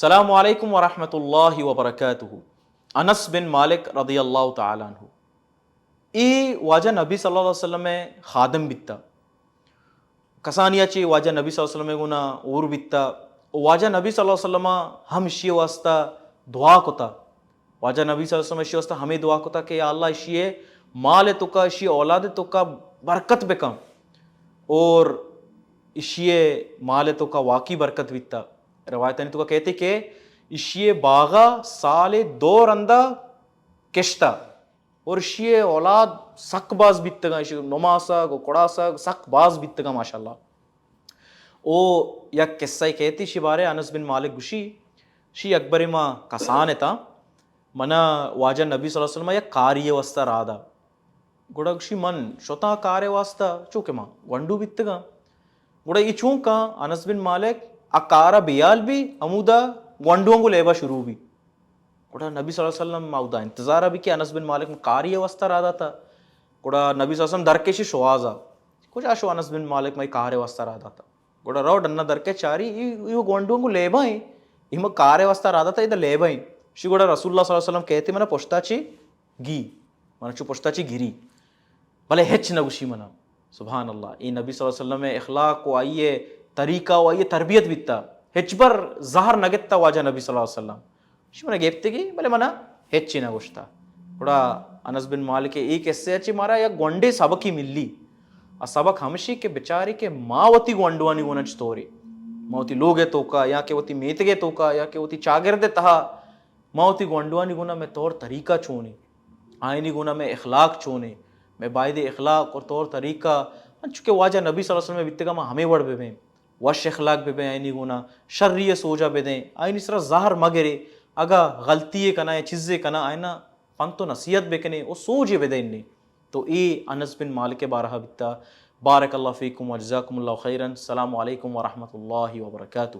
السلام علیکم ورحمۃ اللہ وبرکاتہ۔ انس بن مالک رضی اللہ تعالی عنہ، اے واجہ نبی صلی اللہ علیہ وسلم ءِ خادم بیتا۔ کسانیا چہ واجہ نبی صلی اللہ علیہ وسلم ءِ گونا اور بیتا۔ و واجہ نبی صلی اللہ علیہ وسلم ہم اشی واسطہ دعا کتا۔ واجہ نبی صلی اللہ علیہ وسلم اشی واسطہ ہمیں دعا کتا کہ یا اللہ، اشی مال توکا، اشی اولاد توکا برکت بکن۔ اور اشی مال توکا واقعی برکت بیتا۔ روایتانی توکا کہتے کہ اشی باغا سال دو رندا کشتا۔ اور اشی اولاد سک باز بیتگاں، اشی نماسگ و کڑاسگ سک باز بیتگاں ماشاءاللہ۔ او یک قصہ کہتی اشی بارے، انس بن مالک گوشی، شی یک برے ما کسان اتاں، منا واجہ نبی صلی اللہ علیہ وسلم یک کاری واسطہ رادا۔ گڑا گوشی من شتاں کارے واسطہ، چونکہ ما گونڈو بیتگاں۔ گڑا اے چون کاں؟ انس بن مالک آ کارا بیال بی، ہمودا گونڈو انگو لیبا شروع بی۔ گڑا نبی صلی اللہ علیہ وسلم ما اودا انتظار بی کہ انس بن مالک ما کاری واسطہ را داتا۔ گڑا نبی صلی اللہ علیہ وسلم درکشی شوازا۔ کجا شو انس بن مالک ما کارے واسطہ را داتا۔ گڑا رو ڈنا درکے چاری، ای، ای گونڈو انگو لیبا ہیں۔ ای ما کارے واسطہ را داتا، ادا لیبا ہیں۔ شی گڑا رسول اللہ صلی اللہ علیہ وسلم کہتے منا پشتا چی گی، منا چو پشتا چی گری۔ بلے ہچ نہ گوشی منا۔ سبحان اللہ، اے نبی صلی اللہ علیہ وسلم ءِ اخلاق و آئی ءِ طریقہ و آئی ءِ تربیت بیتا۔ ہچبر زہر نہ گپتا واجہ نبی صلی اللہ علیہ وسلم۔ شی منا گپتگی، بلے منا ہچی نہ گوشتا۔ گڑا انس بن مالک ءِ اے قصے ءَ چہ مارا یک گونڈے سبقی ملی۔ آ سبق ہمشی کہ بچاری کہ ما وتی گونڈوانی گونا چطورے، ما وتی لوگ ءِ توکا یا کہ وتی میتگ ءِ توکا یا کہ وتی چاگرد ءِ تہا ما وتی گونڈوانی گونا مئے طور طریقہ چونے، آئینی گونا مئے اخلاق چونے، مئے بایدے اخلاق اور طور طریقہ انچو کہ واجہ نبی صلی اللہ علیہ وسلم بیتگا ما ہمے وڑ ببیں، وش اخلاق ببیں آئینی گونا، شری سوجا بدیں، آئینی سرا زہر مگرے، اگا غلطی کنا یا چیزے کنا آئینا پنت و نصیحت بکنے و سوجے بدینے۔ تو اے انس بن مالک بارہا بیتا۔ بارک اللہ فیکم و جزاکم اللہ خیرا۔ السلام علیکم ورحمۃ اللہ وبرکاتہ۔